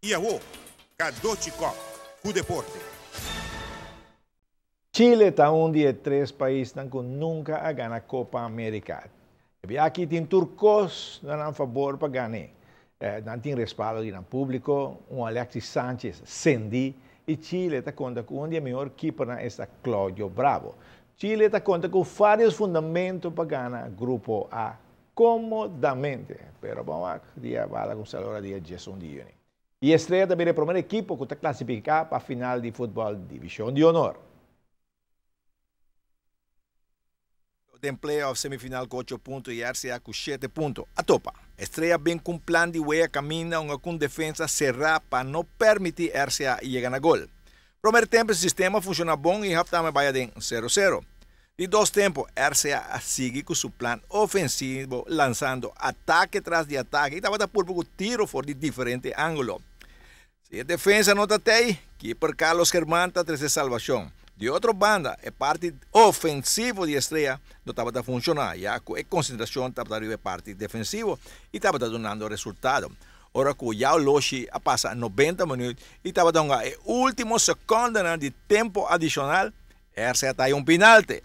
I awo, Cadochi Kock ku deporte. Chile ta un di e tres paisnan ku nunka a gana Copa America. E bia aki tin tur kos na nan fabor pa gan'é. Nan tin respaldo di nan públiko, un Alexis Sanchez sendí i Chile ta konta ku un di e mihor kipernan esta Claudio Bravo. Chile ta konta ku vários fundamento pa gana Grupo A Komodamente, pero bon wak dia bala kumsa lora dia 11 di yüni. I Estrella ta bira e promer ekipo ku ta klasifiká pa final di futbòl Divishon di Honor. Den play-off semifinal ku ocho punto i RCA ku shete punto a topa. Estrella bin ku un plan di wea kaminda un akun defensa será pa no permití RCA yega na gol. Promer tempo e sistema a funshoná bon i halftime a bai aden sero sero. Di dos tempo, RCA a sigui cu su plan ofensivo lanzando atake tras di atake y tabata purba cu tiro for di diferente angulo. Si e defensa no ta tey, keeper Carlos Germán ta trece salvacion. Di otro banda, e parti ofensivo di Estrella no tabata funciona, ya cu e concentracion tabata riba e parti defensivo y tabata dunando resultado. Ora cu Yao Loshi a pasa 90 minuut y tabata hunga e ultimo secondenan di tempo adicional, RCA ta un pinalte.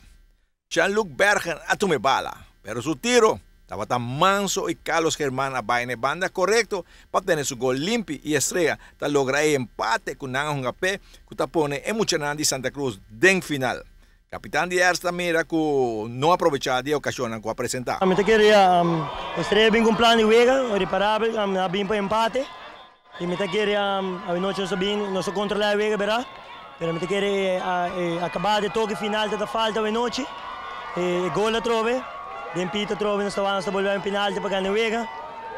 Jean-Luc Bergen a tuma e bala, pero su tiro tabata manso y Carlos Germán a bai na e banda corecto pa tene su gol limpi y Estrella ta logra e empate cu nan a hunga p'e cu ta pone e muchanan di Santa Cruz den final. Capitan di RCA ta mira cu no a probecha di e ocasionnan cu a presenta. Mi ta kere Estrella bin cu un plan di wega reparabel, a bin pa empate. Y mi ta kere awenochi nos a bin, nos a controla e wega bera, pero mi ta kere e acaba de toke final ta ta falta awenochi, e gol atrobe, den pito atrobe nos ta wak nos ta bolbe un penalti pa gana e wega,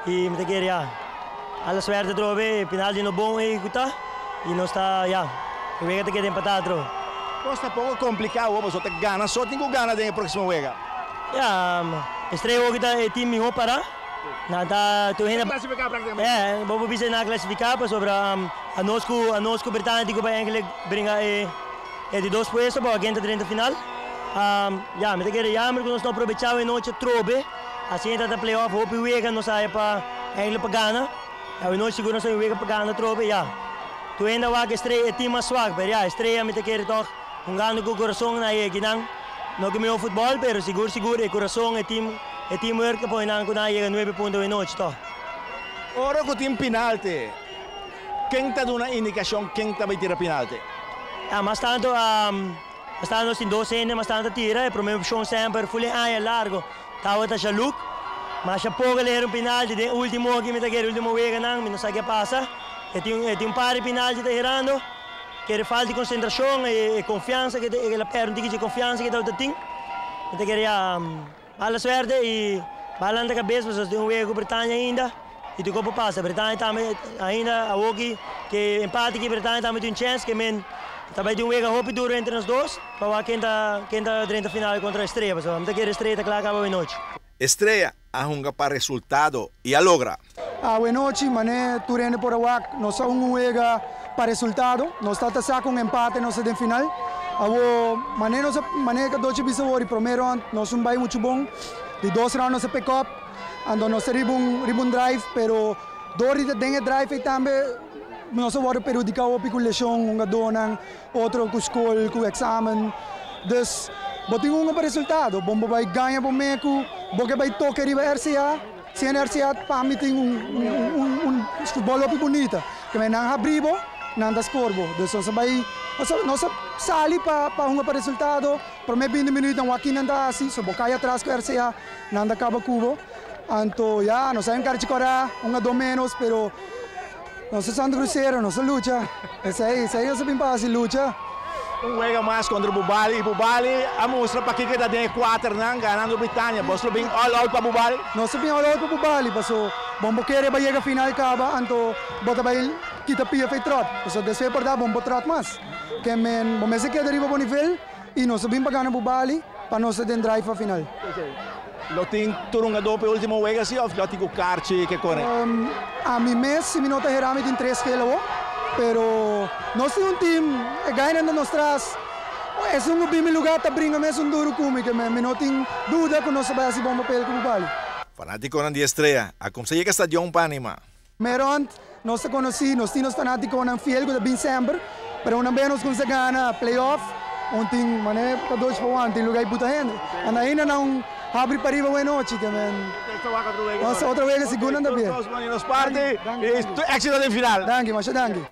y mi ta kere ya, ala suerte atrobe e penalti no bon ehecuta y nos ta ya, e wega ta keda empata atrobe. Cos ta poco complica awor, pasobra ta gana so tin cu gana den e proximo wega. Ya, Estrella hoki ta e team miho para. Nan ta tur hende. Klasifiká práktikamente. E, bo por bisa nan a klasifiká pasobra anos ku anos ku Britania tin ku bai enkele bringa e e di dos puesto pa ken ta drenta final. Ya, mi ta kere jammer ku nos no aprovechá awe nochi atrobe. Asina ta ta play-off hopi wega nos haya pa enkele pa gana. Awe nochi sigur nos tin wega pa gana atrobe, ya. Tur hende a wak Estrella e team mas swak, pero ya, Estrella mi ta kere tòg hungando ku kurason na e ekinan. No ke mihó futbòl, pero sigur sigur e kurason, e team. E teamwork ta pone nan ku nan a yega nuebe punto awe nochi tòg. Ora ku tin pinalte, ken ta duna indikashon ken ta bai tira pinalte? Ya, mas tantu mas tantu nos tin dos hende mas tantu ta tira. E promé opshon semper ful e aña largo tabata Jaluk. Masha poko a lera un pinalte den ultimo aki mi ta kere ultimo weganan mi no sa ke a pasa. E tin e tin un par di pinalte ta herando. Kere falta di konsentrashon e konfiansa ke el a pèrdè un tiki dje konfiansa ke tabata tin. Mi ta kere ya. Mala suerte y mala lanta cabes pasobra tin un wega cu Bretaña ainda y tur cos por pasa. Bretaña tambe ainda awoki ke empate ki Bretaña tambe tin un chance ke men ta bay tin un wega hopi duro entre nos dos pa wak ken ta ken ta drenta final contra Estrella pasobra mi ta kere Estrella ta cla caba awenochi. Estrella a hunga pa resultado y a logra. Awenochi mane tur hende por a wak nos a un wega pa resultado. Nos ta ta sa ku un empate nos ta den final. Awo mane nos a mane Cadochi bisa awor di prome round nos un bai muchu bon. Di dos round nos a pick up anto nos ta riba un riba un drive pero dor di ta den e drive ei tambe nos a wòrdu perhudiká hopi ku leshon hungadónan otro ku skol ku eksamen. Dus bo tin hunga pa resultado. Bon bo bai gaña bo meku bo ke bai toke riba RCA. CNRCA pa mi tin un un futbol hopi bunita. Ke men nan habri bo, nan ta score bo. Dus nos a bai, nos a sali pa pa hunga pa resultado. Prome binti minuut nan wak ki nan ta hasi, so bo kai atras ku RCA, nan ta kaba ku bo. Anto ya, nos a enkarchi kora, un a dos menos, pero nos ta Santa Cruzero, nos a lucha. Esei, esei nos a bin pa hasi, lucha. Un wega mas kontra Bubali y Bubali a mustra pakiko e ta den e kuaternan ganando Britania. Bos lo bin all out pa Bubali? Nos a bin all out pa Bubali paso bon bo kere bai yega final kaba anto bo ta bai kita pia fei trot paso despues por ta bon bo trot mas ke men bo mester keda riba bo nivel y nos a bin pa gana Bubali pa nos ta den drive pa final. Lo tin tur hungadó pa e ultimo wega si of lo tin ku karchi ke kore? Ami mes si mi no ta hera mi tin tres gel awo pero nos tin un team e gainan ta nos tras esun ku bin mi lugar ta bringa mesun duru ku mi ke mi no tin duda ku nos ta bai hasi bon papel ku Bubali. Fanatikonan di Estrella a kumsa yega stadion pa anima. Meront. Nos ta konosí, nos tin nos fanátikonan fiel ku ta bin semper, pero una bes nos kuminsá gana playoff, un tin manera pa dos pa wan tin lugá i buta hende. Anda ainda nan habri pariba wen nochi ke men. Nos otro wega sigur nan ta bien. Nos parti, éxito den final. Danki, masha danki.